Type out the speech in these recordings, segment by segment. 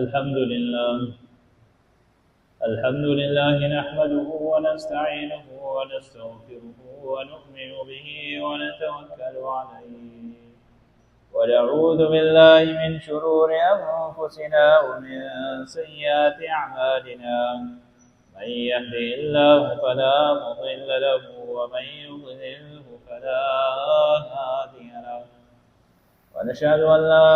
الحمد لله، الحمد لله نحمده ونستعينه ونستغفره ونؤمن به ونتوكل عليه، ونعوذ بالله من شرور أنفسنا ومن سيئات أعمالنا. من يهده الله فلا مضل له ومن يضلله فلا هادي له. ونشهد أن لا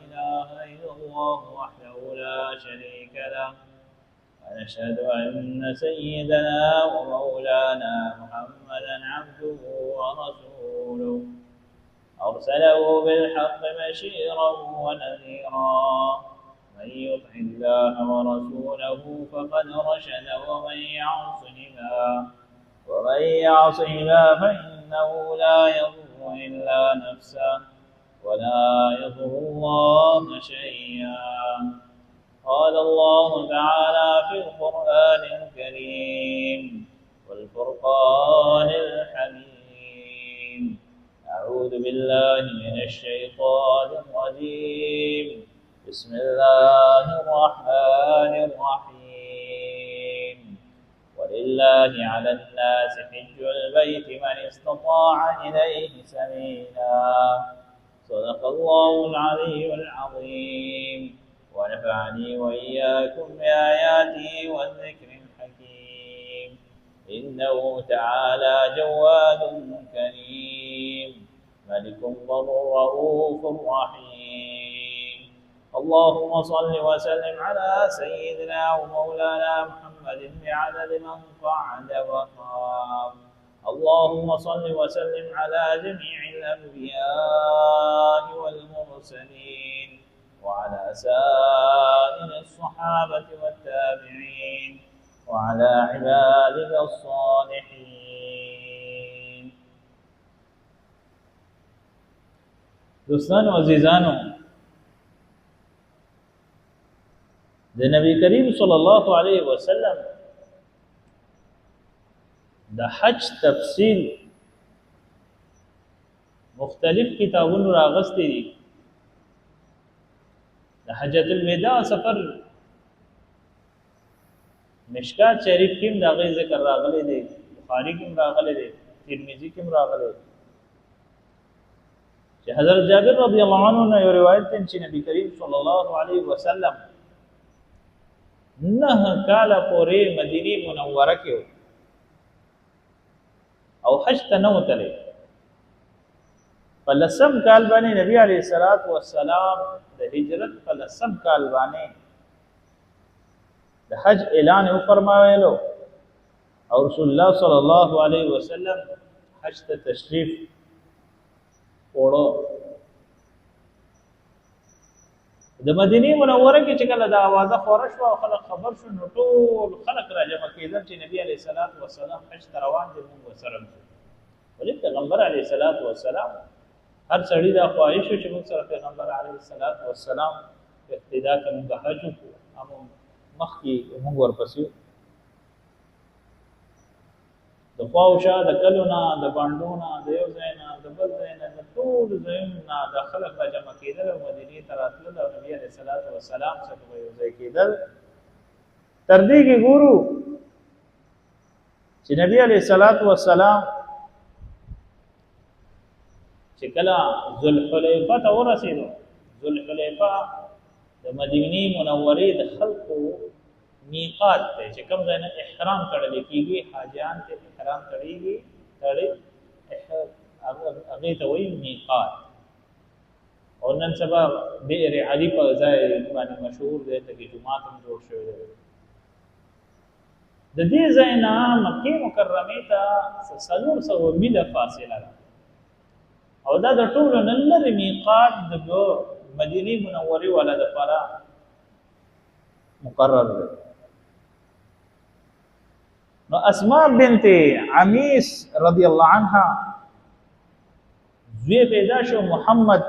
إله إلا الله وحده لا شريك له، ونشهد أن سيدنا ومولانا محمدا عبده ورسوله، أرسله بالحق بشيرا ونذيرا. من يطع الله ورسوله فقد رشد، ومن يعصهما فإنه لا يضر إلا نفسه ولا يضر الله شيئا. قال الله تعالى في القرآن الكريم والفرقان الحميد: أعوذ بالله من الشيطان الرجيم، بسم الله الرحمن الرحيم. ولله على الناس حج البيت من استطاع إليه سبيلا. صدق الله العلي العظيم، ونفعني وإياكم بآياته والذكر الحكيم، إنه تعالى جواد كريم، ملك بر رؤوف رحيم. اللهم صل وسلم على سيدنا ومولانا محمد بعدد من قعد وقام. اللهم صل وسلم على جميع الأنبياء والمرسلين وعلى سائر الصحابة والتابعين وعلى عبادك الصالحين. دوستانو، عزیزانو، د نبی کریم صلی الله علیه وسلم د حج تفصیل مختلف کتابونو راغستې دي. د حجۃ الوداع سفر مشکات شریف کې دا غي ذکر راغلی دی، بخاری کې راغلی دی، ترمذی کې راغلی دی چې حضرت جابر رضی الله عنه نه یو روایت دی چې نبی کریم صلی الله علیه وسلم 9 کاله پورې مدینه منوره کې او حج ته نه وتلی. په لسم کال باندې نبی علیه الصلاۃ والسلام، د هجرت په لسم کال باندې د حج اعلان وفرمایلو او رسول الله صلی الله علیه وسلم حج ته تشریف وړو. د مدینه منوره کې چې کله دا اوازه خوره شوه او خلک خبر شو، نو ټول خلک را جمع کېدل چې نبی علیه الصلاۃ والسلام حج ته روان دي، موږ سره ځو. ولې پیغمبر علیه الصلاۃ والسلام، هر سړي دا خواهش چې موږ سره پیغمبر علیه الصلاۃ والسلام اقتدا کې موږ حج وکړو، امو مخکې موږ ورپسې. د خواوشا د کلو نه، د بانډو نه، د یو ځای نه، د بل ځای نه، د ټولو ځایونو نه د خلک را جمع کېدل او مدینې ته راتلل او نبي علیه الصلاة والسلام سره به یو ځای کېدل. تر دې کې ګورو چې نبی علیه الصلاة والسلام چې کله ذوالحلیفه ته ورسېدو، ذوالحلیفه د مدینې منورې د خلکو میقات دی چې کوم ځای نه احرام تړل کېږي، حاجیان ته احرام تړيږي، تړي، هغې ته وایي میقات. او نن سبا بئر علي په ځای باندې مشهور دی، ته کې جومات هم جوړ شوی دی. د دې ځای نه مکې مکرمې ته 400 میله فاصله ده او دا د ټولو نه لرې میقات د مدینې منورې والا دپاره مقرر دی. نو اسماء بنت عمیس رضی الله عنها زوی پیدا شو، محمد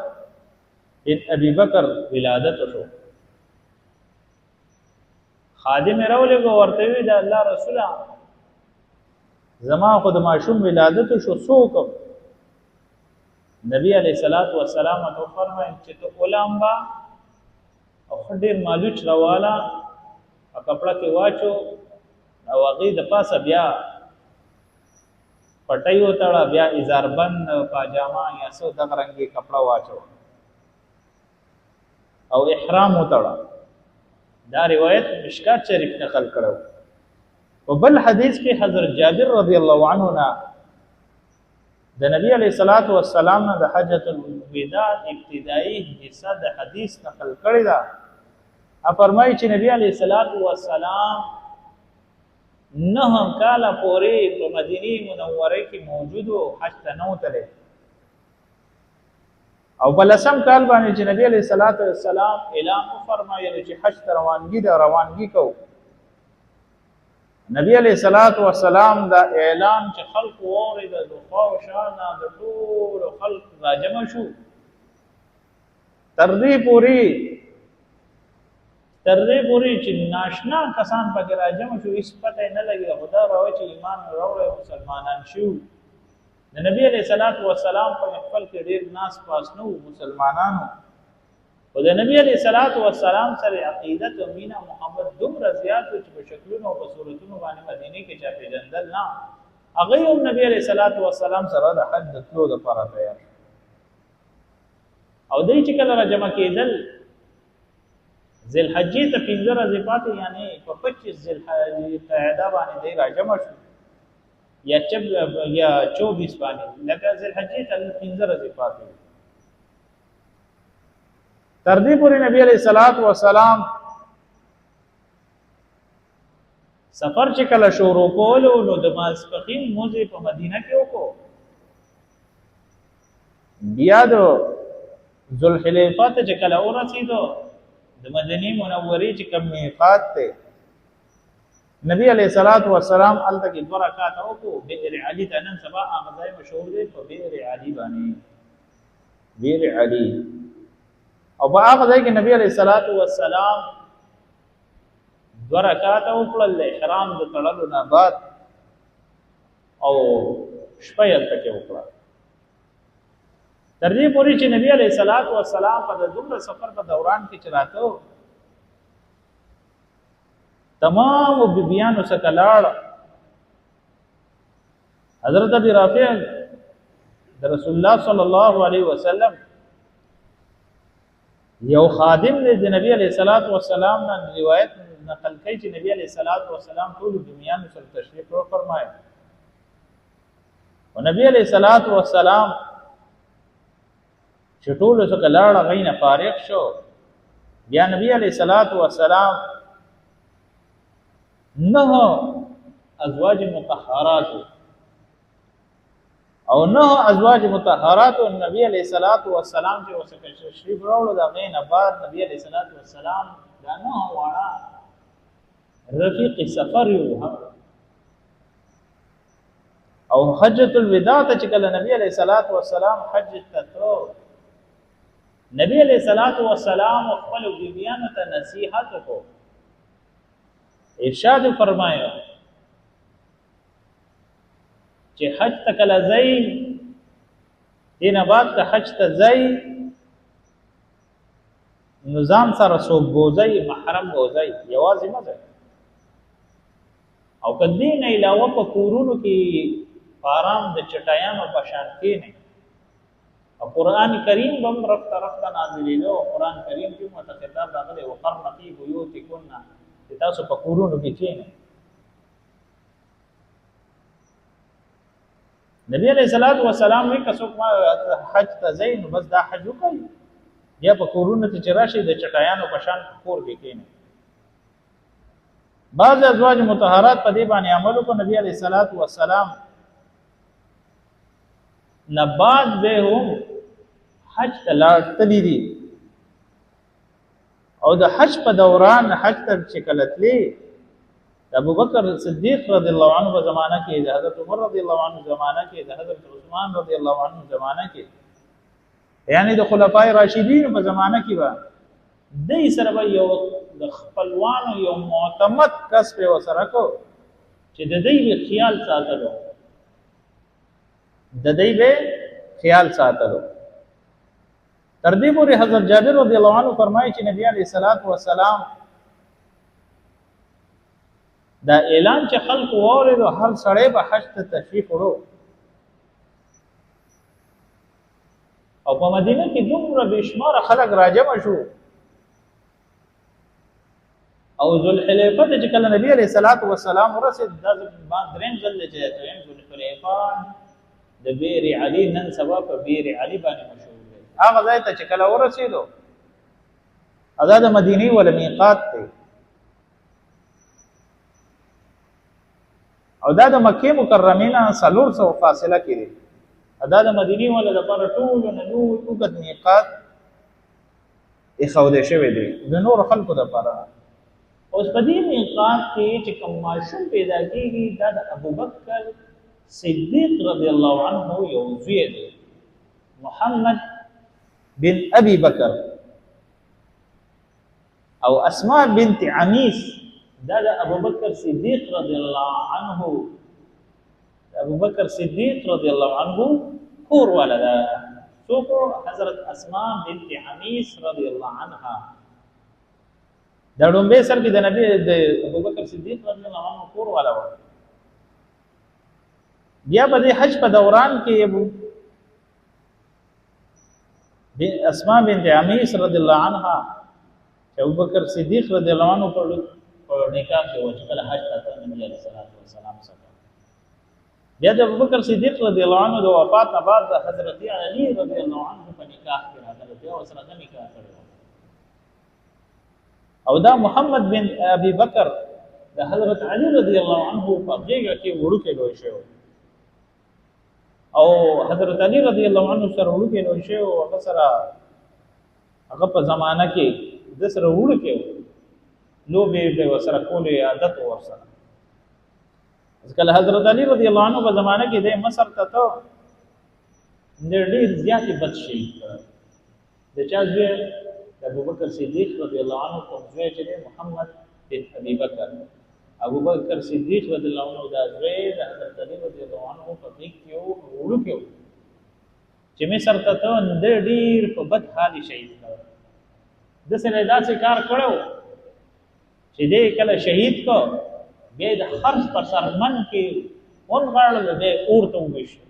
بن ابي بکر ولادت شو. خادم راولېږه، ورته وی: د الله رسوله، زما خو د ماشوم ولادت شو، څوک؟ نبی علیہ الصلوۃ والسلام ته فرمایل چې ته ولامبا. ښه ډېر مالوچ راواله، په کپړه کې واچو او هغې د پاسه بیا پټۍ وتړه، بیا ازاربند پاجامه یا څه دغه رنګ یې کپړه واچوه او احرام وتړه. دا روایت مشکات شریف نقل کړو. په بل حدیث کې حضرت جابر رضی الله عنه نه د نبی علیه الصلاۃ والسلام نه د حجۃ الوداع ابتدایي حصہ د حدیث نقل کړی دا، ا فرمایي چې نبی علیه الصلاۃ والسلام نه کاله پورې په مدینه منوره کې موجود وو، حج ته نه وتلی. او په لسم کال باندې چې نبی علیه الصلاۃ والسلام اعلان وفرمایل چې حج ته روانګي ده، روانګي کو، نبی علیہ الصلوۃ والسلام دا اعلان چې خلق واورید، د خوا او شانه د ټول خلق راجمع شو، تر دې پورې چې ناشنا کسان پکې راجمع شو، هیڅ پته نه لګي، خدا راوي چې ایمان راوړی مسلمانان شو. د نبی علیہ الصلوۃ والسلام په محفل کې ډیر ناس پاس نو مسلمانانو، خو د نبی علیہ الصلوۃ والسلام سره عقیدت او مینا محبت دومره زیات و چې په شکلونو او په صورتونو باندې مدینه کې چا پیژندل نه، هغه هم نبی علیہ الصلوۃ والسلام سره د حج د تلو لپاره تیار. او دای چې کله را جمع کېدل ذوالحجې ته 5 ورځې پاتې، یعنی په 25 ذوالقعده باندې دی را جمع شو، یا چب یا 24 باندې، لکه ذوالحجې ته 5 ورځې پاتې. تر دې پورې نبی علیہ الصلوۃ والسلام سفر چې کله شروع کولو نو د ماسپخین موزه په مدینه کې وکړو، بیا د ذوالحلیفه ته چې کله ورسېدو، د مدینې منورې چې کوم میقات دی، نبی علیہ الصلوۃ والسلام هلته کې دوه رکعاته وکړو. بئر علی ته نن سبا هغه ځای مشهور دی په بئر علی باندې، بئر علی. او په هغه ځای کې نبی علیہ الصلوۃ والسلام دوه رکعاته وکړل احرام د تړلو نه بعد، او شپه یې هلته کې وکړه. تر دې پورې چې نبی علیہ الصلوۃ والسلام په دومره سفر په دوران کې چې راته تمام بیبیانو څخه لاړ، حضرت ابي رافع د رسول الله صلی الله علیه وسلم یو خادم دی، د نبی علیہ الصلوۃ والسلام نه روایت نقل کوي چې نبی علیہ الصلوۃ والسلام ټول بیبیانو سره تشریف فرمایي. او نبی علیہ الصلوۃ والسلام چې ټول څخه لاړ غینه فارغ شو، بیا نبی علیہ الصلوۃ والسلام نه ازواج مطهرات او نه ازواج مطهرات او نبی علیہ الصلوۃ والسلام چې وسکه تشریف راوړو، دا غینه بعد نبی علیہ الصلوۃ والسلام دا نه واړه رفیق سفر یو. او حجۃ الوداع ته چې کله نبی علیہ الصلوۃ والسلام حج ته تلو، نبی علیہ الصلوۃ والسلام خپل بیبیانو ته نصیحت وکړ، ارشاد فرمایو چې حج ته کله ځئ، دینه بعد که حج ته ځئ نو ځان سره څوک بوځئ، محرم بوځئ، یوازې مه ځئ. او که دې نه علاوه په کورونو کې په آرام د چټایانو په شان کښېنئ. او قرآن کریم به هم رفته رفته نازلېده، او قرآن کریم کې هم ورته خطاب راغلی، وقرن فی بیوتکن، چې تاسو په کورونو کې کښېنئ. نبی علیہ الصلوۃ والسلام وی که څوک ما حج ته ځئ نو بس دا حج وکړئ، بیا په کورونو ته چې راشئ د چټایانو په شان په کور کې کښېنئ. بعض ازواج مطهرات په دې باندې عمل وکړ، نبی علیہ الصلوۃ والسلام نه بعد به هم حج ته لاړ تللی دي. او د حج په دوران حج ته چې کله تللی، د ابوبکر صدیق رضی الله عنه په زمانہ کې، د حضرت عمر رضی الله عنه زمانہ کې، د حضرت عثمان رضی الله عنه زمانہ کې، یعنی د خلفای راشدین په زمانہ کې به دې سره به یو د خپلوانو یو معتمد کس په وسره کو چې د دې به خیال ساتلو، د دې به خیال ساتلو. تر دې پورې حضرت جابر رضی الله عنه فرمایي چې نبی علیه الصلاۃ والسلام دا اعلان چې خلکو واورېدو، هر سړی به حج ته تشریف وړو، او په مدینه کې دومره بېشماره خلک راجمع شو. او ذوالحلیفه ته چې کله نبی علیه الصلاۃ والسلام ورسېد، دا دریم ځل دی چې دویم ذوالحلیفه د بیر علی، نن سبا په بیر علی باندې مشهور دی، هغه ځای ته چې کله ورسېدو، دا د مدینې ول میقات دی او دا د مکې مکرمې نه 400 فاصله کې دی. دا د مدینې ول لپاره ټولو نه لوی اوږد میقات ایښودی شوی دی د نورو خلکو لپاره. اوس په دې میقات کې چې کوم ماشوم پیدا کیږي، دا د ابوبکر صدیق رضی الله عنه یو زوی دی، محمد بن ابي بکر. او اسماء بنت عمیس دا د ابوبکر صدیق رضی الله عنه، د ابوبکر صدیق رضی الله عنه کور والا ده. څوک؟ حضرت اسماء بنت عمیس رضی الله عنها د ړومبی سر کې د نبی د ابوبکر صدیق رضی الله عنه کور والا و. بیا په دې حج په دوران کې ابو اسماء بنت عمیس رضی الله عنها چې ابوبکر صدیق رضی الله عنه په نکاح کې و، چې کله حج ته نبی علیه الصلاة والسلام سره، بیا د ابوبکر صدیق رضی الله عنه د وفات نه بعد د حضرت علی رضی الله عنه په نکاح کې راغله، بیا ورسره د نکاح کړی. او دا محمد بن ابي بکر د حضرت علی رضی الله عنه په غېږه کې وړوکی لوی شوی، او حضرت علی رضی الله عنه سره وړوکی لوی شوی، او هغه سره هغه په زمانه کې د سره وړوکی لوبې به ورسره کولې، عادت ورسره. ځکه حضرت علی رضی الله عنه په زمانه کې د مصر ته ته ډېر زیات بد شي. د چا زوی؟ د ابوبکر صدیق رضی الله عنه کوم زوی چې دی، محمد بن ابي بکر، ابوبکر صدیق رضی الله عنه دا زوی د حضرت علی رضی الله عنه په غېږ کې وړوکی و چې مصر ته ته، دی ډېر په بد حال شهید کړ. داسې نه داسې کار کړی چې دی کله شهید کړ، بیا د خرس په سرمن کې ونغاړل، دی اور ته وویشت.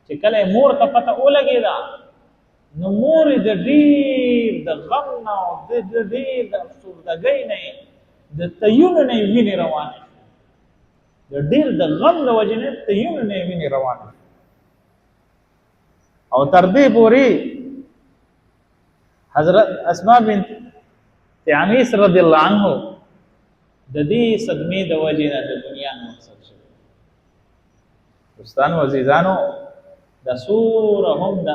چې کله مور ته پته ولګېده، نو مور د ډېر د غم نه او د ډېر د افسردګۍ نه د تیونو نه وینې روانې، د ډېر د غم د وجې نه تیونو نه وینې روانې. او تر دې پورې حضرت اسماء بنت عمیس رضی الله عنه د دې صدمې د وجې نه د دنیا نه رخصت شو. دوستانو، عزیزانو، د سور هم د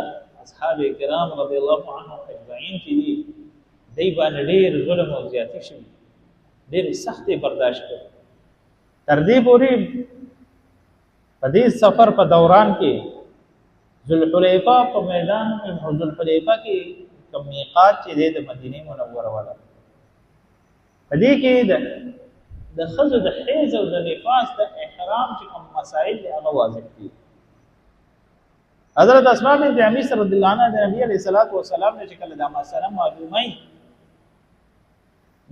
اصحاب کرام رضی الله عنهم اجمعین چې دي، دی باندې ډېر ظلم او زیاتی شوي، ډېر سختې برداشت کړي. تر دې پورې په دې سفر په دوران کې ذوالحلیفه په میدان ذوالحلیفه کې کوم میقات چې دی د مدینې منوره والا، په دې کې د ښځو د حیض او د نفاس د احرام چې کوم مسائل دي، هغه واضح دي. حضرت اسماء بنت عمیس رضی الله عنها د نبی علیه الصلاۃ والسلام نه چې کله دا مسله معلومه،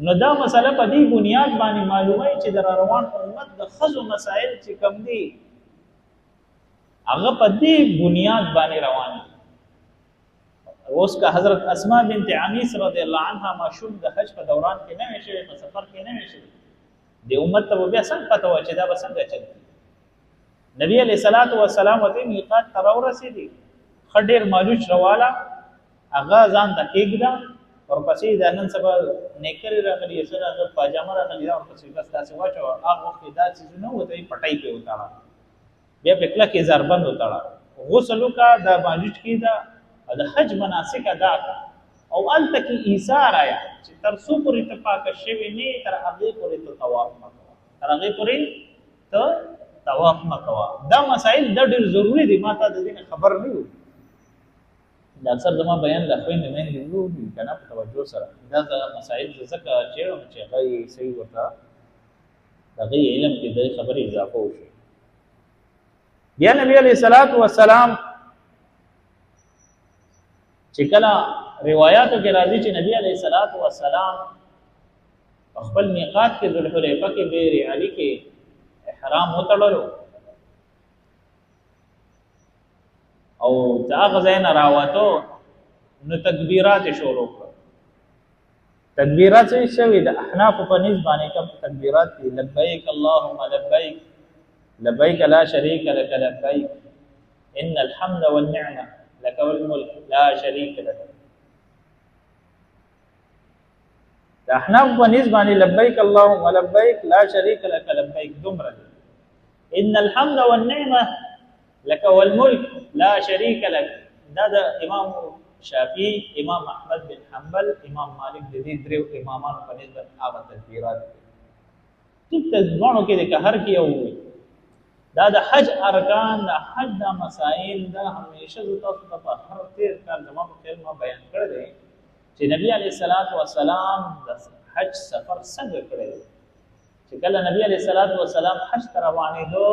نو دا مسله په دې بنیاد باندې معلومه چې د روان امت د ښځو مسائل چې کوم دي، هغه په دې بنیاد باندې روان دي. اوس که حضرت اسماء بنت عمیس رضی الله عنها ماشوم د حج په دوران کې نه وی شوی، په سفر کې نه وی شوی، د امت ته بیا څنګه پته و چې دا به څنګه چل؟ نبی علیہ الصلوۃ والسلام ته میقات تر ورسېدی، ښه ډېر مالوچ رواله، هغه ځان ته کېږده. ورپسې دا نن سبا نیکرې راغلي، سره هغه پاجامه راغلي، دا ورپسې بس داسې واچوه. هغه وخت کې دا څیزونه وو، ته یې پټۍ پرې وتړه، بیا په کلک ازاربند وتړه، غسل وکړه، دا مالوچ کېده او د حج مناسک ادا کړه. او هلته کې ایثار آیا چې تر څو پورې ته پاکه شوې نه، تر هغې پورې ته طواف مه کوه، تر هغې پورې ته طواف مه کوه. دا مسائل دا ډېر ضروري دي. ما ته د دې نه خبر نه یو. دا اکثر زما بیان له خویندې میندې وګوري که نه په توجه سره. دا مسائل زه ځکه چېړم چې هغه یې صحیح ورته د هغې علم کې د خبرې اضافه وشي. بیا نبی علیه الصلاة والسلام چې کله روایاتو کې راځي چې نبی علیه الصلاۃ والسلام په خپل میقات کې ذوالحلیفه کې بیر علی کې احرام وتړلو او د هغه ځای نه راوتو نو تکبیرات شروع کړل. تکبیرات څه شوي؟ د احناف په نسبت باندې کوم تکبیرات دي؟ لبیک اللهم لبیک، لبیک لا شریک لک لبیک، ان الحمد والنعمه لك والملك لا شریک لك. د احناف په نسبت باندې لبیک اللهم لبیک لا شریک لك لبیک دومره دي. ان الحمد والنعمه لك والملك لا شریک لك، دا د امام شافعي، امام احمد بن حنبل، امام مالک د دې دریو امامانو په نسبت هغه تکبیرات دي. ټیک ته دواړو کې د هر کې یو وي. دا د حج ارکان، د حج دا مسائل، دا همیشه زه تاسو ته په هر تیر کال زما په خیال ما بیان کړی دی چې نبی علیه الصلاة والسلام د حج سفر څنګه کړی دی. چې کله نبی علیه الصلاة والسلام حج ته روانېدو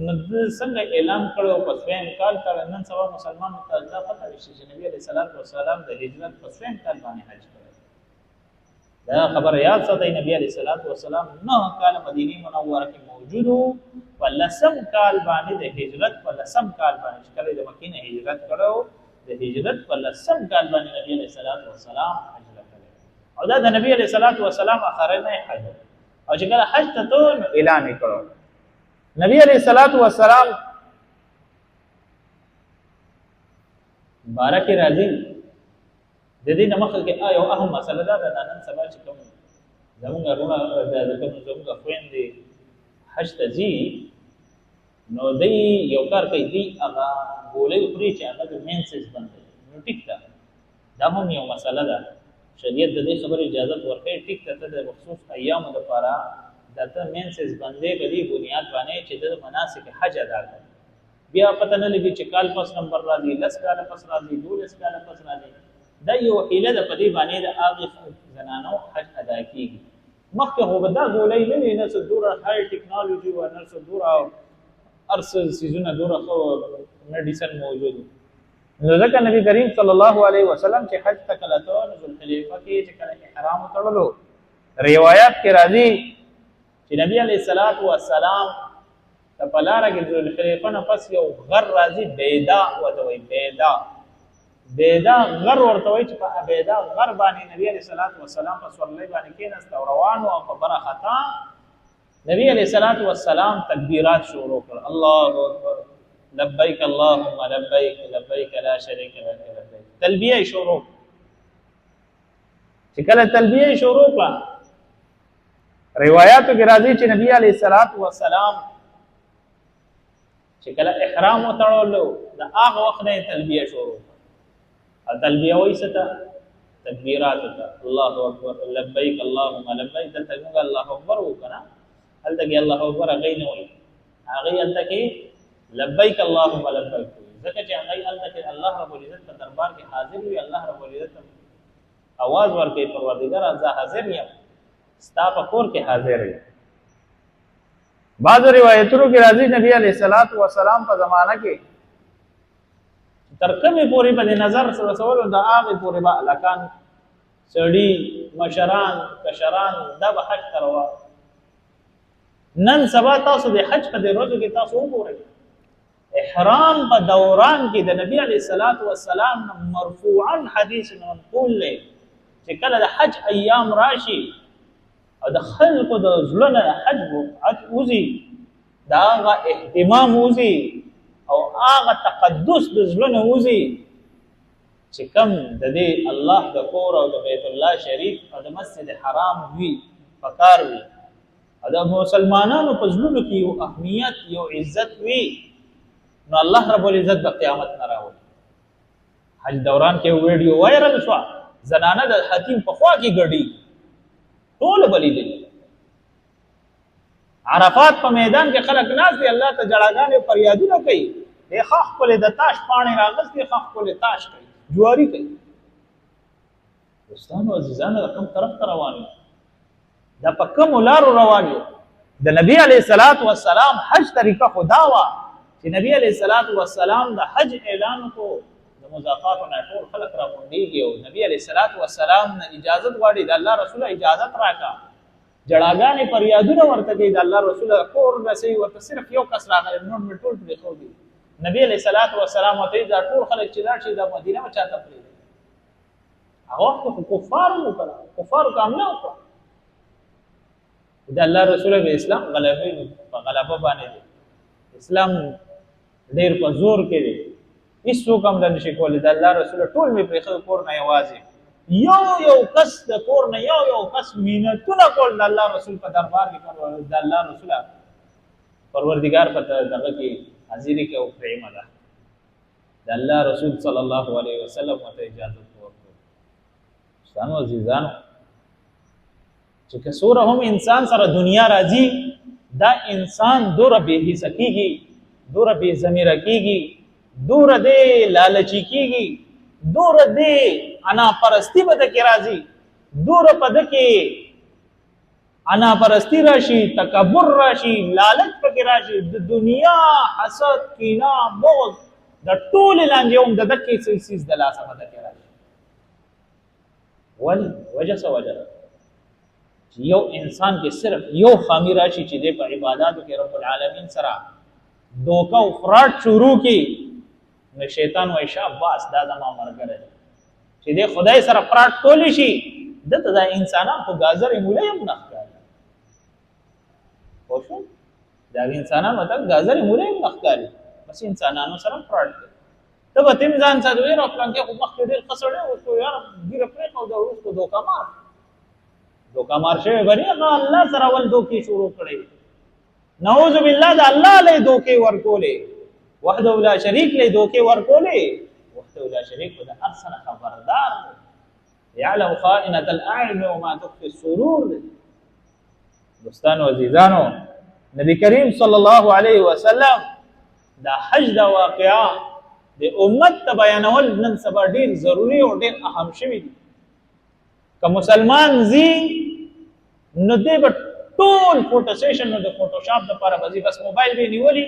نو ده څنګه اعلان کړی په څویم کال ته. نن سبا مسلمانو ته دا پته نشته چې نبی علیه الصلاة والسلام د هجرت په څویم کال باندې حج کړی. دا خبره یاد ساتئ، نبی علیه الصلاة والسلام 9 کال مدینه منوره کې موجود وو. په لسم کال باندې د هجرت په لسم کال باندې چې کله د مکې نه هجرت کړو، د هجرت په لسم کال باندې نبی علیه الصلاة والسلام حج کړی او دا د نبی علیه الصلاة والسلام اخرنی حج. او چې کله حج ته ته نو اعلان یې کړو. نبی علیه الصلاة والسلام باره کې راځي. د دې نه مخکې یو اهم مسله دا ده، نن سبا چې کوم زمونږ وروڼه د کوم زمونږ خویندې حج ته ځي نو دی یو کار کوي، دی هغه ګولۍ خوري چې هغه د مینسز بندوي. نو ټیک ده، دا هم یو مسله ده، شریعت د دې خبرې اجازت ورکوي. ټیک ده، ته د مخصوص ایامو دپاره د ته مینسز بندې په دې بنیاد باندې چې د مناسک حج ادا کړي. بیا پته نه لګي چې کال پس نمبر راځي، 10 کاله پس راځي، 12 کاله پس راځي. دا یو حیله ده، په دې باندې د هغې زنانو حج ادا کیږي. مخکې خو به دا ګولۍ نه وي، نه څه دومره های ټکنالوجي وه، نه څه دومره هر څه څیزونه دومره ښه میډیسن موجود. نو ځکه نبی کریم صلی الله علیه وسلم چې حج ته کله ته نو ذوالحلیفه کې چې کله احرام وتړلو، روایت کې راځي چې نبی علیه الصلاة والسلام ته په لاره کې ذوالحلیفه نه پس یو غر راځي، بیدا ورته وایي، بیدا بیدا غر ورته وایي، چې په بیدا غر باندې نبی علیه الصلاة والسلام په سورلۍ باندې کېناست او روان و. او په بره خطا نبی علیه الصلاة والسلام تکبیرات شروع کړ، الله اکبر، لبیک اللهم لبیک، لبیک لا شریک لک لبیک. تلبیه شروع. چې کله تلبیه شروع کړه، روایاتو کې راځي چې نبی علیه الصلاة والسلام چې کله احرام وتړلو د هغه وخت نه تلبیه شروع کړه. او تلبیه وایي څه ته؟ تکبیرات ته، الله اکبر، لبیک اللهم لبیک. دلته موږ الله اکبر وکړه، هلته کې الله اکبر هغوی نه وایي، هغوی هلته کې لبیک اللهم لبیک وایي، ځکه چې هغوی هلته کې الله رب العزت په دربار کې حاضر وي. الله رب العزت اواز ورکوي، پروردګاره زه حاضر یم، ستا په کور کې حاضر یم. بعضو روایتونو کې راځي نبی علیه الصلاة والسلام په زمانه کې تر کومې پورې په دې نظر رسولو د هغې پورې به هلکان، سړي، مشران، کشران دا به حج ته روان. نن سبا تاسو د حج په دې ورځو کې تاسو وګورئ، احرام په دوران کې د نبی علیه الصلاة والسلام نه مرفوعا حدیث منقول دی چې کله د حج ایام راشي او د خلکو د زړه نه حج وځي، د هغه اهتمام وځي او هغه تقدس د زړه نه وځي چې کم د دې الله د کور او د بیت الله شریف او د مسجد حرام وي، پکار وي، او د مسلمانانو په زړونو کې یو اهمیت، یو عزت وي، نو الله رب العزت به قیامت نه راولي. حج دوران کې ویډیو وایرل شوه، زنانه د حتیم په خوا کې ګډي، ټول به لیدلي. عرفات په میدان کې خلک ناست دي، الله ته ژړاګانې او فریادونه کوي، دی ښه ښکلې د تاش پاڼې راغستې، ښه ښکلې تاش کوي، جواري کوي. دوستانو عزیزانو، د کوم طرف ته روان یو؟ دا په کومو لارو روان یو؟ د نبی علیه الصلاة والسلام حج طریقه خو دا وه چې نبی علیه الصلاة والسلام د حج اعلان وکړو، د مضافاتو نه ټول خلک راغونډېږي او نبي علیه الصلاة والسلام نه اجازت غواړي، د الله رسوله اجازت راکړه. جړاګانې فریادونه ورته کوي، د الله رسوله کور رسوي ورته، صرف یو کس راغلی، نور مې ټول پرېښودي. نبی علیه الصلاة والسلام ورته وایي، دا ټول خلک چې لاړ شي دا مدینه به چاته پرېږدي؟ هغه وخت خو کفارو وکړه، کفارو که حمله وکړه. د الله رسول به اسلام غلبه په غلبه باندې دی، اسلام ډیر په زور کې دی، هیڅوک هم نه شي کولی. د الله رسول ټول مې پرېښود، کور نه یوازې یو یو کس، د کور نه یو یو کس مینتونه کول د الله رسول په دربار کې. د الله رسول پروردګار په دغه کې حاضري کې او پرېمه ده. د الله رسول صلی الله علیه وسلم ورته اجازه ورکړه. دوستانو عزیزانو، چې که څوره هم انسان سره دنیا راځي، دا انسان دوره بې حسه کېږي، دوره بې ضمیره کېږي، دوره دې لالچي کېږي، دوره دې انا پرستی به دکې راځي، دوره په دکې انا پرستی راشي، تکبر راشي، لالچ پکې راشي، د دنیا حسد، کینه، بغض، د ټولې لانجې هم د دکې څیز د لاسه به دکې راشي. ولی وجه څه وجه ده؟ چې یو انسان کې صرف یو خامی راشي چې دی په عباداتو کې رب العالمین سره دوکه او فراډ شروع کی، نو شیطان وایي شاباس، دا زما ملګری دی. چې دی خدای سره فراډ کولی شي، دته دا انسانان خو ګازرې مولۍ هم نه ښکاري. پوه شو؟ دا انسانانو ته ګازرې مولۍ هم نه ښکاري، بس انسانانو سره فراډ کوي. ته به تم ځان سره وې را پلان کې خو مخکې ډېر ښه سړی و، اوس یار ږیره پرېښوده، وروسته دوکه مار دوکه مار شوی. بني هغه الله سره اول دوکې شروع کړې، نعوذ بالله، د الله له دوکې ورکولې، وحده لا شریک له دوکې ورکولې. وحده لا شریک خو د هر څه نه خبردار دی، یعلم خائنة الاعین وما تخفي الصدور دی. دوستانو عزیزانو، نبی کریم صلی الله علیه وسلم دا حج دا واقعا د امت ته بیانول نن سبا ډیر ضروری او ډیر اهم شوی دی. که مسلمان زی نو دی به ټول فوټو سیشن نو د فوټوشاپ لپاره به ځي، بس موبایل به نیولي،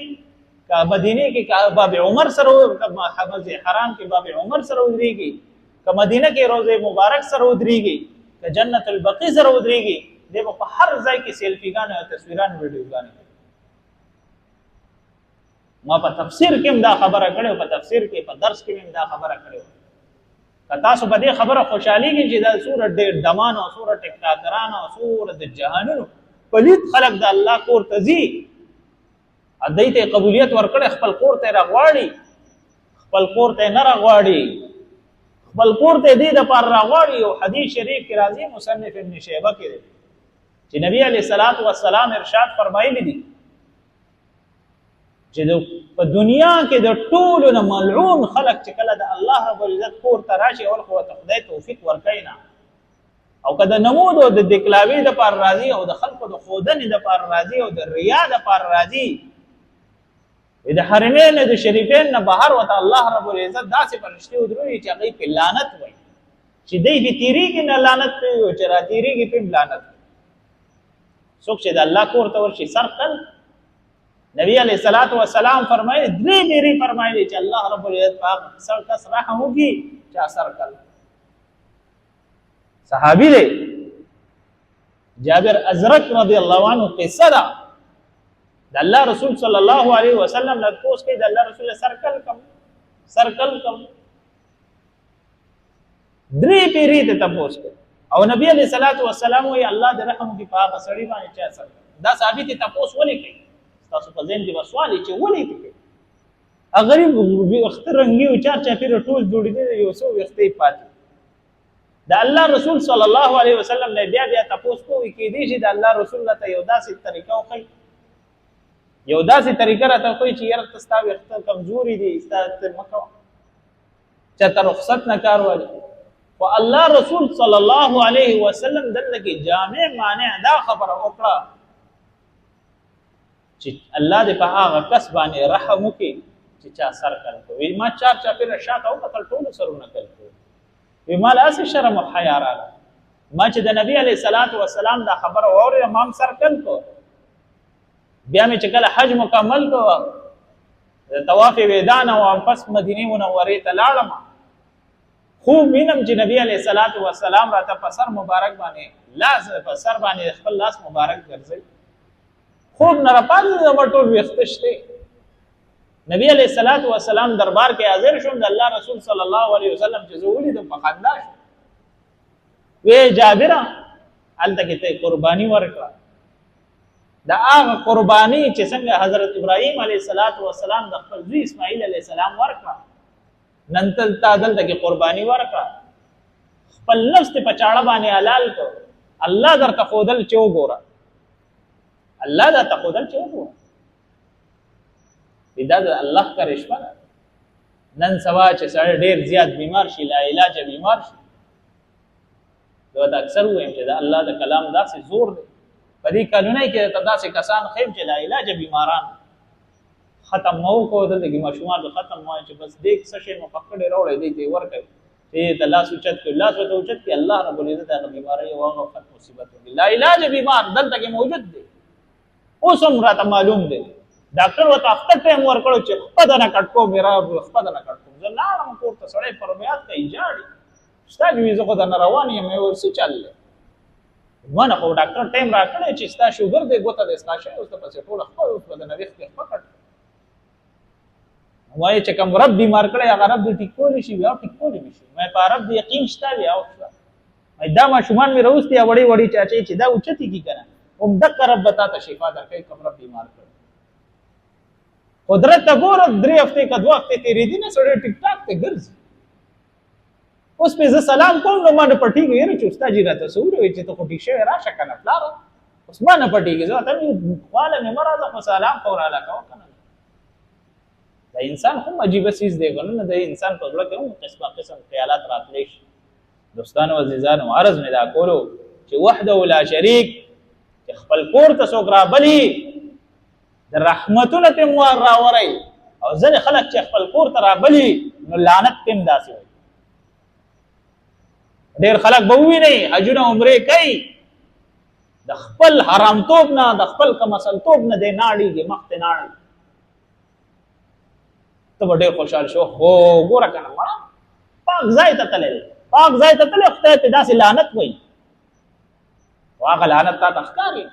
که مدینه کې که باب عمر سره، که مسجد حرام کې باب عمر سره ودرېږي، که مدینه کې روضه مبارک سره ودرېږي، که جنت البقیع سره ودرېږي، دی به په هر ځای کې سیلفیګانې او تصویران ویډیوګانې کوي. ما په تفسیر کې هم دا خبره کړې، په تفسیر کې په درس کې هم دا خبره کړې. که تاسو په دې خبره خوشحالېږئ چې دا څومره ډېر ډمان او څومره ټیکټاکران او څومره د جهانونو پلیت خلک د الله کور ته ځي، دوی ته قبولیت ورکړی، خپل کور ته یې راغواړي، خپل کور ته یې نه راغواړي، خپل کور ته دې دپاره راغواړي. یو حدیث شریف کې راځي، مصنف ابن شیبه کې دی، چې نبی علیه الصلاة والسلام ارشاد فرمایلی دي چې په دنیا کې د ټولو نه ملعون خلک چې کله د الله رب العزت کور ته راشي، اول خو ورته خدای توفیق ورکوي نه، او که د نمود او د دکلاوې دپاره راځي او د خلکو د ښودنې دپاره راځي او د ریا دپاره راځي، د حرمین د شریفین نه بهر ورته الله رب العزت داسې فرشتې ودروي چې هغوی پرې لعنت وایي، چې دی پرې تېرېږي نه لعنت پرې وي، چې را تېرېږي پرې هم لعنت وایي. څوک چې د الله کور ته ورشي سر کل، نبی علیه الصلاة والسلام فرمایي، درې ډېرې فرمایلي چې الله رب العزت په هغه سر کس رحم وکړي چې سر کل. صحابي دی جابر ازرق رضی الله عنه، قصه ده، د الله رسول صلی الله علیه وسلم نه تپوس کوي، د الله رسول سرکل کم، سرکل کم، درې پیری ته تپوس کوي، او نبی علیه الصلاة والسلام وایي الله دې رحم وکړي په هغه سړي باندې چې سر. دا صحابي ته تپوس ولې کوي؟ ستاسو په ذهن کې به سوال چې ولې ته کوي؟ غریب ویښته رنګي او چار چاپېره ټول جوړېدل، یو څو ویښته یې پاتې. د الله رسول صلی الله علیه وسلم نه بیا بیا تپوس کوي، کېدای شي د الله رسول راته یو داسې طریقه وښیي، یو داسې طریقه راته وښیي چې یاره ته ستا ویښته کمزوري دي، ستا ته مه کوه، چاته رخصت نه کار والي. خو الله رسول صلی الله علیه وسلم دلته کې جامع مانع دا خبره وکړه چې الله دې په هغه کس باندې رحم وکړي چې چا سر کل کوي. ما چار چاپېره شاته وکتل، ټولو سرونه کل کوي. وی ما له هسې شرم او حیا راغله، ما چې د نبی علیه الصلاة والسلام دا خبره واورېده، ما هم سر کل کړ. بیا مې چې کله حج مکمل کړ، د طواف وداع نه واپس مدینې منورې ته لاړم. خوب وینم چې نبی علیه الصلاۃ والسلام راته په سر مبارک باندې لاس، په سر باندې خپل لاس مبارک ګرځي. خوب نه راپاڅېدم، زما ټول ویښته شته. نبی علیه الصلاۃ والسلام دربار کې حاضر شوم. د الله رسول صلی الله علیه وسلم چې زه ولیدم، په خندا شو. وی جابره، هلته کې ته قرباني ورکړه. د هغه قرباني چې څنګه حضرت ابراهیم علیه الصلاۃ والسلام د خپل زوی اسماعیل علیه السلام ورکړه، نن تل تا دلته کې قرباني ورکړه، خپل نفس ته په چاړه باندې حلال کړ. الله درته ښودل چې وګوره، الله درته ښودل چې وګوره، دا د الله کرشمه ده. نن سبا چې سړی ډېر زیات بیمار شي، لا علاجه بیمار شي، زه ورته اکثر ووایم چې د الله د کلام داسې زور دی. په دې کلونو کې ته داسې کسان ښیم چې لا علاجه بیماران، ختم مو وکړو، دلته کې ماشومان ختم وایي چې بس دې څه شی مو پکړې راوړی، دې ته یې ورکړئ چې ته لاس اوچت کړي، لاس ورته اوچت کړي، الله رب العزت هغه بیمارۍ او هغه فت مصیبت وکړي. لا علاج بیمار دلته کې موجود دی، اوس هم راته معلوم دی. ډاکټر ورته اخته ټایم ورکړو چې خپه دنه کټ کوم، میرا خپه دنه کټ کوم. زه لاړم کور ته، سړی پرمیات کوي، ژاړي، ستا جوی زه خو درنه روان یم. ویل څه چل دی؟ ما نه خو ډاکټر ټایم راکړی چې ستا شوګر دی، ګوته دی ستا شی، اوس ته پسې ټوله خپه، اوس به د نوښت کې خپه کټ. وایي چې کوم رب بیمار کړی، هغه رب دې ټیک کولی شي؟ بیا ټیک کولی شي. مې په رب دې یقین شته؟ بیا شته. دا ماشومان مې راوستي، وړې وړې چاچې چې دا اوچتې کی کنه، هم دغه رب به تا ته شفا درکوي کوم رب بیمار کړی. قدرت ته ګوره، 3 هفتې که 2 هفتې تېرېدي نه، سړی ټیک ټاک ته ګرځي. اوس پې زه سلام کوم نو ما نه پټېږي، یاره چې استاد جي راته څه وویل چې ته خو ټیک شوی، راشه که نه پلاره. اوس ما نه پټېږي، زه ورته خواله مې مه راځه، خو سلام خو راله کوه که نه. دا انسان هم عجیبه څیز دی که نه، د انسان په زړه کې هم قسمه قسم خیالات راتلی شي. دوستانو، عزیزانو، عرض مې دا کولو چې وحده لا شریک چې خپل کور ته څوک رابلي، د رحمتونه ترې مو راوری، او ځینې خلک چې خپل کور ته رابلي نو لعنت ترې هم داسې وایي. ډېر خلک به ووینئ حجونه عمرې کوي، د خپل حرامتوب نه، د خپل کمسلتوب نه دی نه اړېږي، مخ ته نه اړوي. ته به ډېر خوشحال شو، خو ګوره که نه، مړه پاک ځای ته تللی دی، پاک ځای ته تللی، خدای پرې داسې لعنت وایي، خو هغه لعنت تا ته ښکاري.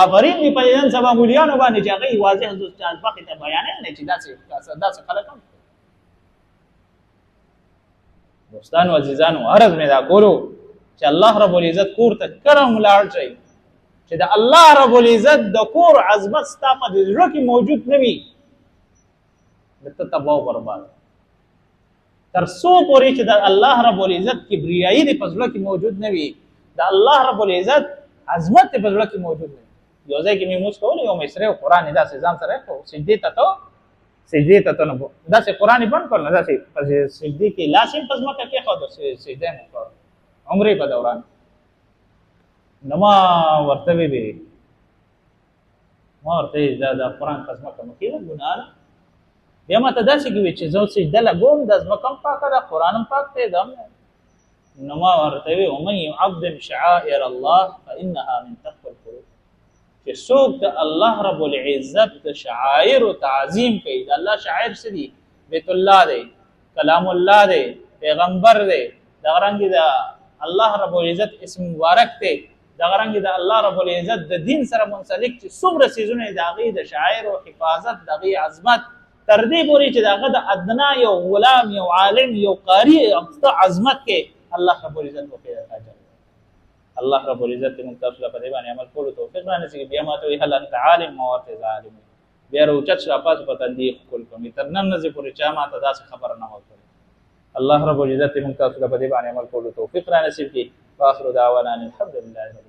آفرین دي په نن سبا مولیانو باندې چې هغوی واضح ځمکې ته بیانوي نه چې داسې خلک هم. دوستانو، عزیزانو، عرض مې دا کولو چې الله رب العزت کور ته کله هم لاړ شئ، چې د الله رب العزت د کور عظمت ستا په زړه کې موجود نه وي، نو ته تباه او برباد. تر څو پورې چې د الله رب العزت کبریایي دې په زړه کې موجود نه وي، د الله رب العزت عظمت دې په زړه کې موجود نه وي. یو ځای کې مې لمونځ کولو، یو مصری او قرآن یې داسې ځان سره کړو، سجدې ته ته، سجدې ته ته نه داسې قرآن یې بند کړ، نه داسې په سجدې کې لاس یې په ځمکه کېښود، سجده یې وکړه عمرې په دوران. نو ما ورته ویلي، ما ورته ویل دا د قرآن په ځمکه مه کېږده، ګناه ده. بیا ما ته داسې کوي چې زه سجده لګوم، د ځمکه هم پاکه ده، قرآن هم پاک دی، دا هم. نو ما ورته ویل ومن يعظم شعائر الله فإنها من تقوى القلوب، چې څوک د الله رب العزت د شعائر تعظیم کوي، د الله شعائر څه دي؟ بیت الله دی، کلام الله دی، پیغمبر دی، دغه رنګ د الله رب العزت اسم مبارک دی، دغه رنګ د الله رب العزت د دین سره منسلک چې څومره څیزونه د هغې د شعائر او حفاظت، د هغې عظمت، تر دې پورې چې د هغه د ادنا یو غلام، یو عالم، یو قاري عظمت کې الله رب العزت وکړي اجر. الله رب العزت موږ تاسو له په دې باندې عمل کولو توفیق را نصیب. بیا ما ته وایي هل انت عالم؟ ما ورته زه عالم. بیا راوچت شو، راپاڅ په تندي یې ښکل کړم. تر نن ورځې پورې چا ما ته داسې خبره نه وه کړې. الله رب العزت موږ تاسو له په دې باندې عمل کولو توفیق را نصیب کړي. واخر دعوانا الحمد لله رب